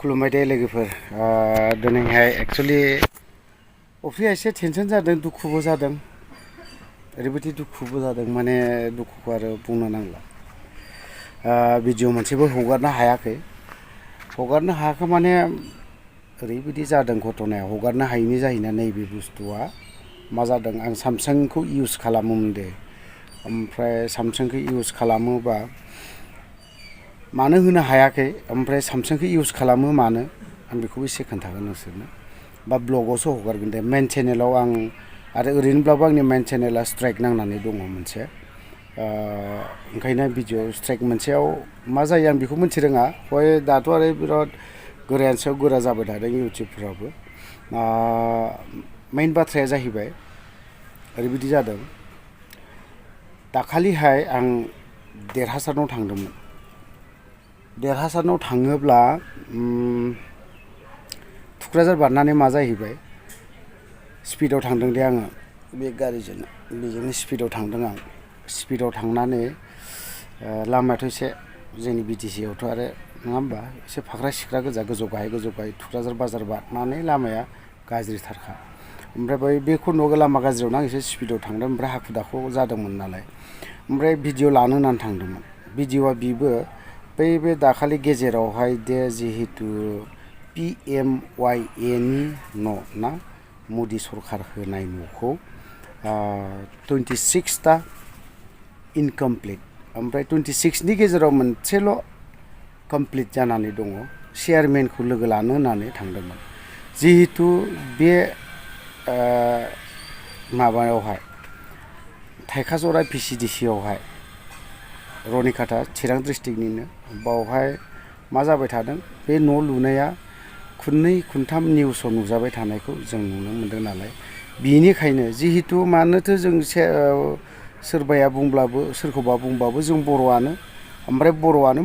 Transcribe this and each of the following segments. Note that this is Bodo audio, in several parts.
खुलुमबाय दे लोगोफोर दिनैहाय एक्चुअली अफ्रिया एसे टेनसन जादों दुखुबो जादों ओरैबायदि दुखुबो जादों माने दुखुखौ आरो बुंनो नांला भिडिअ मोनसेबो हगारनो हायाखै माने ओरैबायदि जादों घटनाया हगारनो हायैनि जाहोना नैबे बुस्थुआ मा जादों आं सामसांखौ इउज खालामोमोन दे ओमफ्राय सामसांखौ इउज खालामोबा मानो होनो हायाखै ओमफ्राय सामसांखौ इउज खालामो मानो आं बेखौ एसे खोन्थागोन नोंसोरनो बा ब्लगावसो हगारगोन दे मेन चेनेलाव आं आरो ओरैनोब्लाबो आंनि मेन चेनेला स्ट्राइक नांनानै दङ मोनसे ओंखायनो भिडिअ स्ट्राइक मोनसेयाव मा जायो आं बेखौ मिथि रोङा हय दाथ' आरो बिराद गोरानि सायाव गोरा जाबाय थादों इउटुबफोरावबो मेइन बाथ्राया जाहैबाय ओरैबायदि जादों दाखालिहाय आं देरहासारनाव थांदोंमोन देरहासारनाव थाङोब्ला थुक्राझार बारनानै मा जाहैबाय स्पिडाव थांदों दे आङो बे गारिजोंनो बेजोंनो स्पिडाव थांदों आं स्पिडाव थांनानै लामायाथ' एसे जोंनि बिटिसिआवथ' आरो नङा होमबा एसे फाख्रा सिख्रा गोजा गोजौ गाहाय थुक्राझार बाजार बारनानै लामाया गाज्रिथारखा ओमफ्राय बे खन्द'आव लामा गाज्रियावनो आं एसे स्पिडाव थांदों ओमफ्राय हाखु दाखु जादोंमोन नालाय ओमफ्राय भिडिअ लानो होननानै थांदोंमोन भिडिअआ बेबो बे दाखालि गेजेरावहाय दे जिहेतु PMYA नि न' ना मदि सरखार होनाय न'खौ 26टा इनकमप्लिट ओमफ्राय 26नि गेजेराव मोनसेल' कमप्लिट जानानै दङ चेयारमेनखौ लोगो लानो होननानै थांदोंमोन जिहेतु बे माबायावहाय थाइखाजरा PCDCआवहाय रनिकाटा चिरां डिस्ट्रिक्टनिनो बावहाय मा जाबाय थादों बे न' लुनाया खननै खनथाम निउसाव नुजाबाय थानायखौ जों नुनो मोनदों नालाय बिनिखायनो जिहेतु मानोथो जों सोरबाया बुंब्लाबो सोरखौबा बुंबाबो जों बर'आनो ओमफ्राय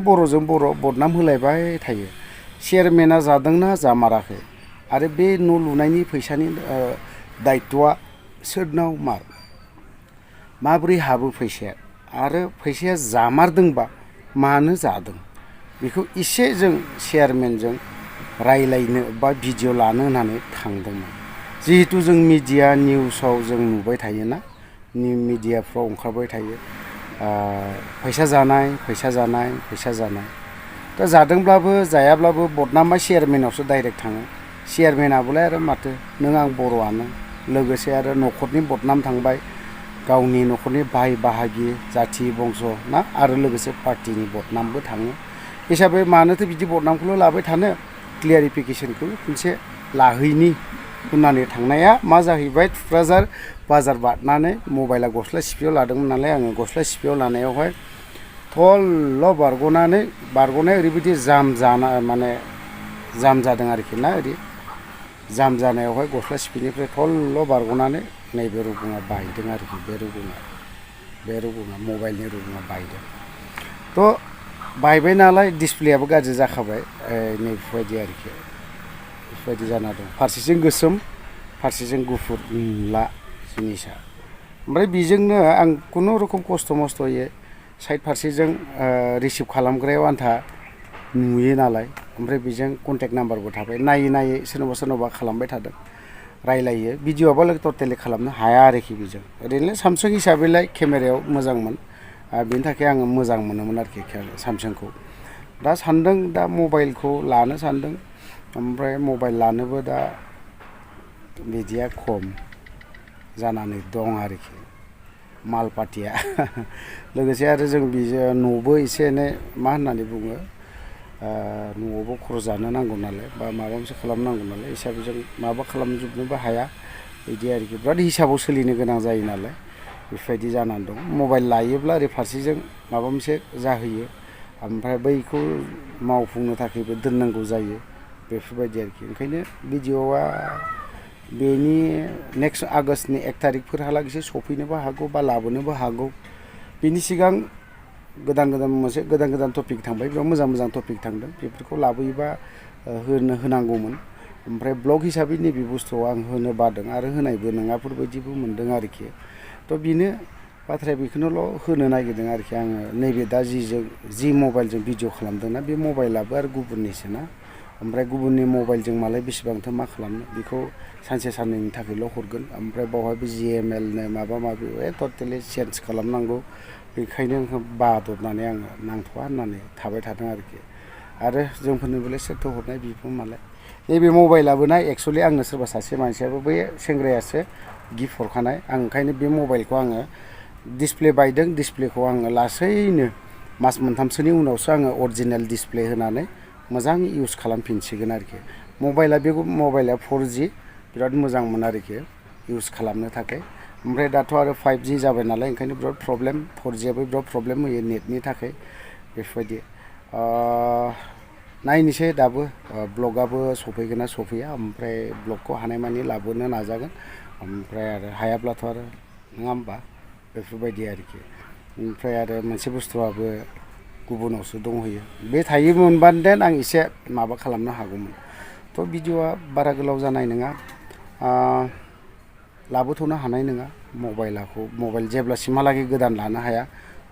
बर'जों बर' बदनाम होलायबाय थायो चेयारमेना जादोंना जामाराखै आरो बे न' लुनायनि फैसानि दायित्वआ सोरनाव माबोरै हाबो फैसाया आरो फैसाया जामारदोंबा मानो जादों बेखौ एसे जों चेयारमेनजों रायलायनो बा भिडिअ लानो होननानै थांदोंमोन जिहेतु जों मिडिया निउसाव जों नुबाय थायोना मिडियाफ्राव ओंखारबाय थायो फैसा जानाय दा जादोंब्लाबो जायाब्लाबो बदनामा चेयारमेनावसो डाइरेक्ट थाङो चेयारमेनाबोलाय आरो माथो नों आं बर'आनो लोगोसे आरो न'खरनि बदनाम थांबाय गावनि न'खरनि बाय बाहागि जाथि बंस ना आरो लोगोसे पार्टिनि बदनामबो थाङो हिसाबै मानोथो बिदि बदनामखौल' लाबाय थानो क्लियारिफिकेसनखौ खनसे लाहैनि होननानै थांनाया मा जाहैबाय थुक्राझार बाजार बारनानै मबाइला गस्ला सिपियाव लादोंमोन नालाय आङो गस्ला सिपियाव लानायावहाय थल्ल' बारग'नाय ओरैबायदि जाम जादों आरोखि ना ओरै जाम जानायावहाय गस्ला सिपिनिफ्राय थल्ल' बारग'नानै नैबे रुगुङा बायदों आरोखि बे रुगुङा मबाइलनि रुगुङा बायदों थ' बायबाय नालाय डिसप्लेयाबो गाज्रि जाखाबाय नैबेफोरबायदि आरोखि बेफोरबायदि जाना दं फारसेथिं गोसोम फारसेथिं गुफुर नुला जिनिसा ओमफ्राय बेजोंनो आं खुनुरुखुम खस्थ' मस्थ'यै साइड फारसेजों रिसिभ खालामग्रायाव आन्था नुयो नालाय ओमफ्राय बेजों कन्टेक्ट नाम्बारबो थाबाय नायै सोरनावबा खालामबाय थादों रायलायो भिडिअ'आबो टटेलि खालामनो हाया आरोखि बेजों ओरैनो सामसुं हिसाबैलाय केमेरायाव मोजांमोन बेनि थाखाय आङो मोजां मोनोमोन आरोखि सामसुंखौ दा सान्दों दा मबाइलखौ लानो सान्दों ओमफ्राय मबाइल लानोबो दा बिदिया खम जानानै दं आरोखि माल पाटिया लोगोसे आरो जों न'बो एसे एनै मा होननानै बुङो न'आवबो खरस जानो नांगौ नालाय बा माबा मोनसे खालामनांगौ नालाय हिसाबै जों माबा खालामजोबनोबो हाया बिदि आरोखि बिराद हिसाबाव सोलिनो गोनां जायो नालाय बेफोरबायदि जानानै दं मबाइल लायोब्ला ओरै फारसेजों माबा मोनसे जाहैयो ओमफ्राय बैखौ मावफुंनो थाखायबो दोननांगौ जायो बेफोरबायदि आरोखि ओंखायनो भिडिअआ बेनि नेक्स्ट आगष्टनि 1 तारिखफोरहालागैसो सफैनोबो हागौ बा लाबोनोबो हागौ बिनि सिगां गोदान टपिक थांबाय बेयाव मोजां टपिक थांदों बेफोरखौ लाबोयोबा होनांगौमोन ओमफ्राय ब्लग हिसाबै नैबे बुस्थुआव आं होनो बादों आरो होनायबो नङाफोरबायदिबो मोनदों आरोखि थ' बेनो बाथ्राया बेखौनोल' होनो नागिरदों आरोखि आङो नैबे दा जि मबाइलजों भिडिअ खालामदोंना बे मबाइलाबो आरो गुबुननिसोना ओमफ्राय गुबुननि मबाइलजों मालाय बेसेबांथो मा खालामनो बेखौ सानसे साननैनि थाखायल' हरगोन ओमफ्राय बावहाय GML नो माबा माबि टटेलि चेन्ज खालामनांगौ बेखायनो बादबनानै आङो नांथ'वा होननानै थाबाय थादों आरोखि आरो जोंफोरनोबोलाय सोरथो हरनाय बिफोर मालाय नैबे मबाइलाबो ना एक्सुवेलि आंनो सोरबा सासे मानसियाबो बै सेंग्रायासो गिफ्ट हरखानाय आं ओंखायनो बे मबाइलखौ आङो डिसप्ले बायदों डिसप्लेखौ आङो लासैनो मास मोनथामसोनि उनावसो आङो अरिजिनेल डिसप्ले होनानै मोजां इउज खालामफिनसिगोन आरोखि मबाइला 4G बिराद मोजांमोन आरोखि इउज खालामनो थाखाय ओमफ्राय दाथ' आरो 5G जाबाय नालाय ओंखायनो बिराद प्रब्लेम 4Gआबो बिराद प्रब्लेम होयो नेटनि थाखाय बेफोरबायदि नायनोसै दाबो ब्लगआबो सफैगोन ना सफैया ओमफ्राय ब्लगखौ हानायमानि लाबोनो नाजागोन ओमफ्राय आरो हायाब्लाथ' आरो नङा होमबा बेफोरबायदि आरोखि ओमफ्राय आरो मोनसे बुस्थुआबो गुबुनावसो दंहैयो बे थायोमोनबानो देन आं एसे माबा खालामनो हागौमोन थ' भिडिअआ बारा गोलाव जानाय नङा लाबोथ'नो हानाय नङा मबाइल जेब्लासिमहालागै गोदान लानो हाया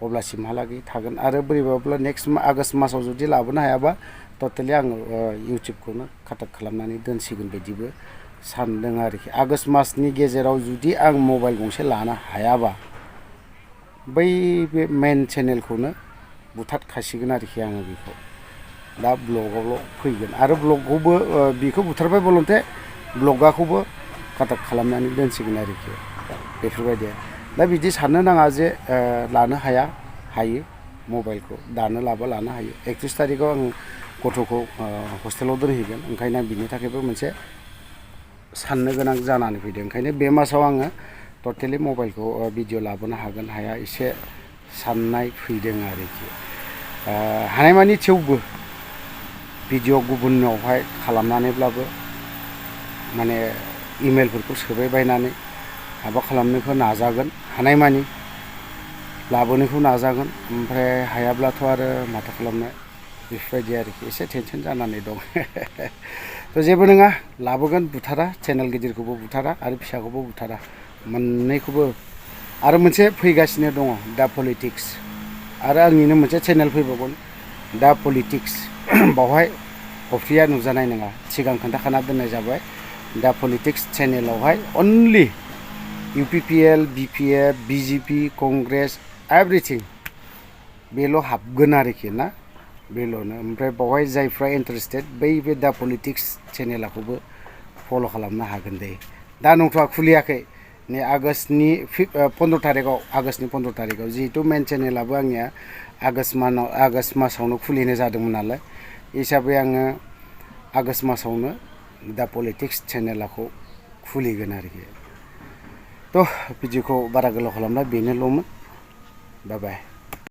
अब्लासिमहालागै थागोन आरो बोरैबाब्ला नेक्स्ट आगष्ट मासाव जुदि लाबोनो हायाबा टटेलि आङो इउटुबखौनो काटाक्ट खालामनानै दोनसिगोन बायदिबो सानदों आरोखि आगष्ट मासनि गेजेराव जुदि आं मबाइल गंसे लानो हायाबा बै बे मेन चेनेलखौनो बुथारखासिगोन आरोखि आङो बेखौ दा ब्लगावल' फैगोन आरो ब्लगखौबो बेखौ बुथारबाय बलन्थे ब्लगाखौबो काटाक्ट खालामनानै दोनसिगोन आरोखि बेफोरबायदि दा बिदि साननो नाङा जे लानो हायो मबाइलखौ दानो लाबा लानो हायो 31 थारिखआव आं गथ'खौ हस्टेलाव दोनहैगोन ओंखायनो आं बिनि थाखायबो मोनसे साननो गोनां जानानै फैदों ओंखायनो बे मासाव आङो टटेलि मबाइलखौ भिडिअ लाबोनो हागोन हाया एसे साननाय फैदों आरोखि हानायमानि थेवबो भिडिअ गुबुनावहाय खालामनानैब्लाबो माने इमेलफोरखौ सोबाय बायनानै माबा खालामनोखौ नाजागोन हानायमानि लाबोनोखौ नाजागोन ओमफ्राय हायाब्लाथ' आरो माथो खालामनो बेफोरबायदि आरोखि एसे टेनसन जानानै दं थ' जेबो नङा लाबोगोन बुथारा चेनेल गिदिरखौबो बुथारा आरो फिसाखौबो बुथारा मोननैखौबो आरो मोनसे फैगासिनो दङ दा पलिटिक्स आरो आंनिनो मोनसे चेनेल फैबावगोन दा पलिटिक्स बावहाय OPRIया नुजानाय नङा सिगां खोन्थाखाना दोननाय जाबाय दा पलिटिक्स चेनेलावहाय अनलि UPPL BPF BJP कंग्रेस एभरिथिं बेल' हाबगोन आरोखि ना बेल'नो ओमफ्राय बावहाय जायफ्रा इन्टारेस्टेड बै बे दा पलिटिक्स चेनेलाखौबो फल' खालामनो हागोन दे दा नंथ'आ खुलियाखै नै आगष्टनि 15 थारिखआव जिहेतु मेन चेनेलाबो आंनिया आगष्ट मासावनो खुलिनाय जादोंमोन नालाय हिसाबै आङो आगष्ट मासावनो दा पलिटिक्स चेनेलाखौ खुलिगोन आरोखि थ' भिडिअखौ बारा गोलाव खालामला बेनोल'मोन बाय बाय